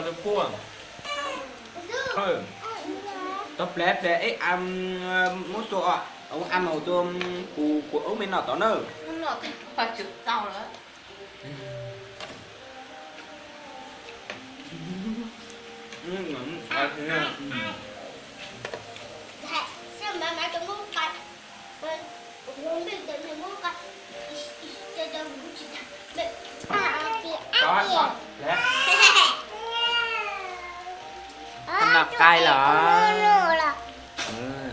Puaj, tau plav plav eb a, muab tua a, ua a maus tua, kuv kuv ub me no tod na. Ob no qaij los?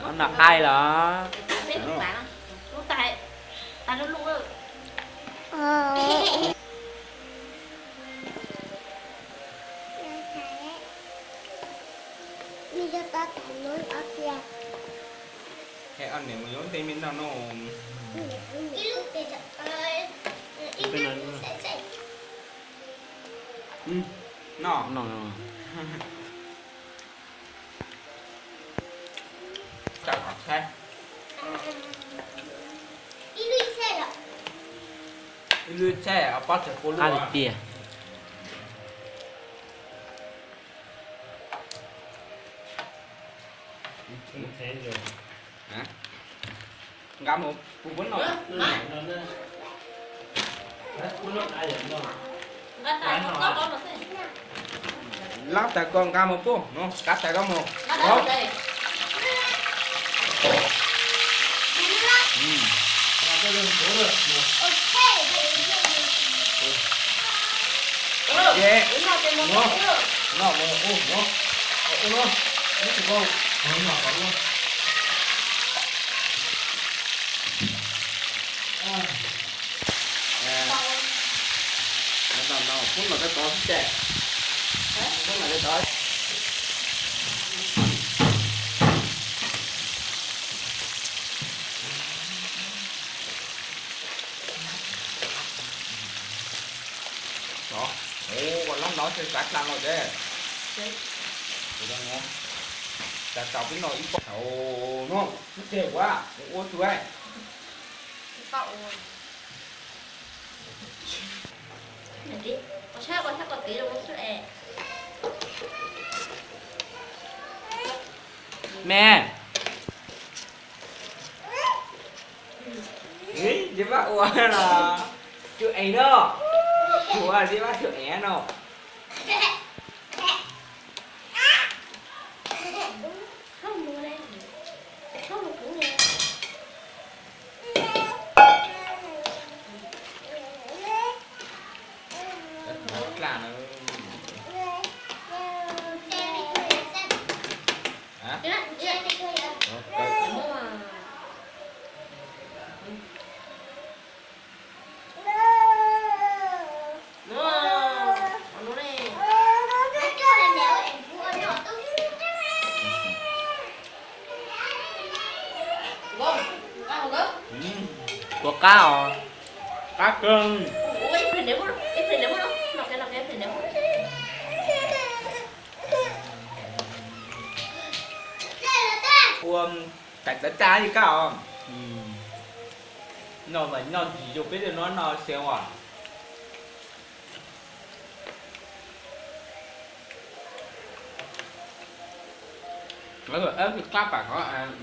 Ob no qaij los? He, ob niam mus yuav tej me noj no. No. Ib lub tsheb pob tsuas pua lub tiag. Nqa mus kuv puab noj. Lab tas ko nqa mus puab no, kav tas ko mus. Ua lab no tsis kav dlha no ces, tas tau peb no ib pob no, ub ces ua ua tus. Me, zeb pab ua los, tus ev no, ua zeb pab tus ev no. Kuv qab os, qab kawg. Ua tais txawv tag li kab os. No mas noj ntsis zoo peb tej no no xeev as. Qab pam qhov, qhov,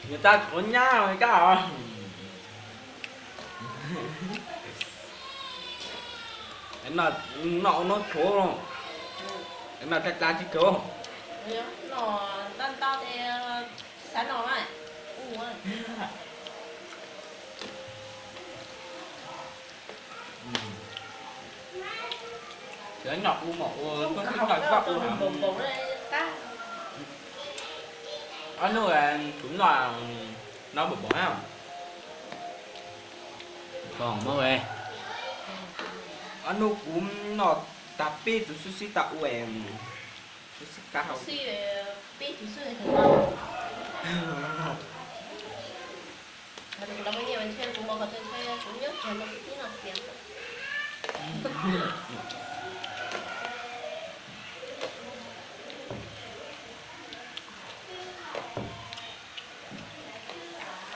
nws tag tshuav nyab kab os. Noj ua noj tshuav, noj tag tag tsis kawg. Cov noj ub mos ua, ob hnub kuv noj, noj npaum npaum na. Ob hnub kuv noj tag peb tus xwb sib tau ua, xib tau.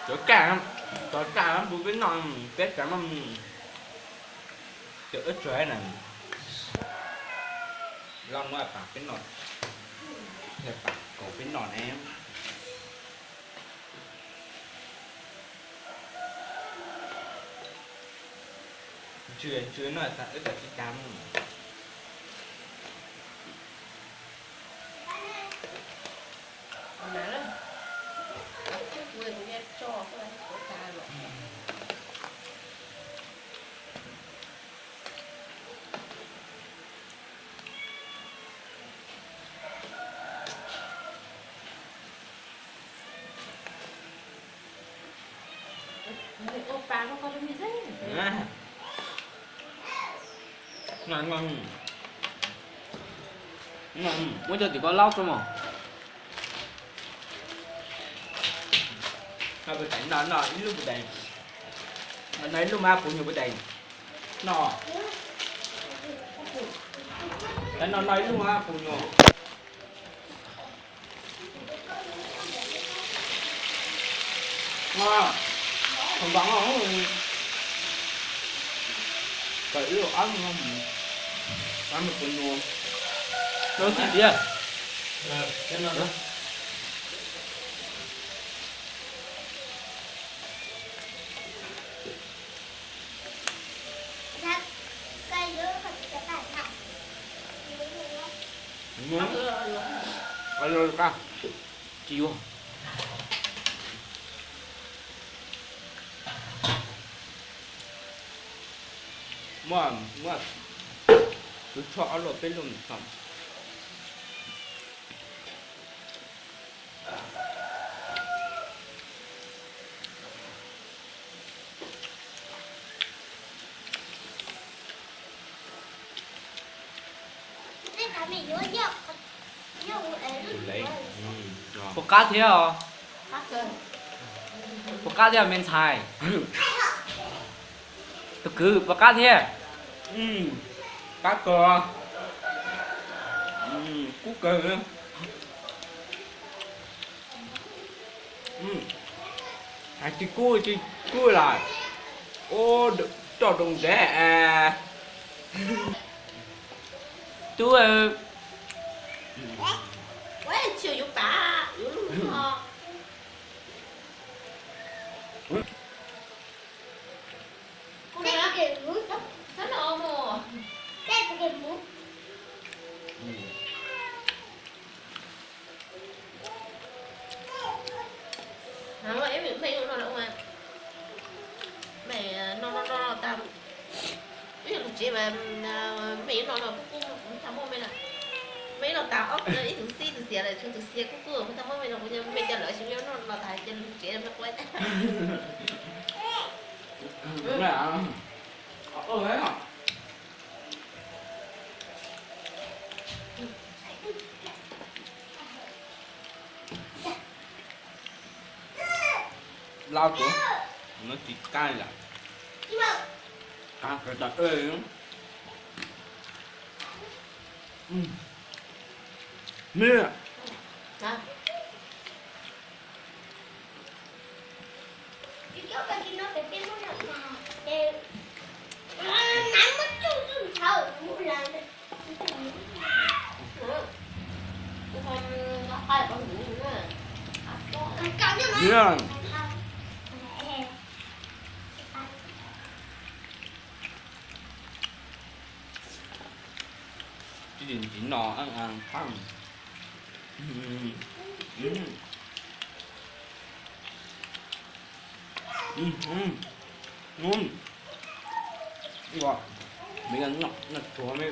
Cov kaj, cov kaj tus Peb noj, peb cov no, cov ub tsuag na, loj muab pam peb noj, pam kaum peb noj ne. Ntsw ntsw no tas wb cov tsis cas. Muab cov tim ko laub xwb mos. No, no ib lub puv tais, no ib lub mas puv nyuag puv tais. No, no no ib lub mas puv nyuag. Thaum ntawd, tawm ib lub ab, ab puv nyuag. No xij tiag. Tsis yuav. Muaj, muaj, tus tshuaj ob luaj peb luaj txog. Puas qab thiab os? Puas qab thiab me ntxhais? Tus kwv puas qab thiab? Qab kawg. Kub kawg. Hais tsis kub tsis kub lawm. Ua roj rau ntev. Tub, mej no, mej no no no tas, ib lub tsev mas mej no no kuj kuj tsis muaj mej lawm. Mej no tas ob ib tug xib tus xiav lawm, tshuav tus xiav kuj kuj tsis muaj mej no, kuv mej cov lawv tsis muaj no no tas ces lub tsev mej quaj. Lau tuav, no tsis kaj lawm. Mej, tsis no, mej no tsuav mej.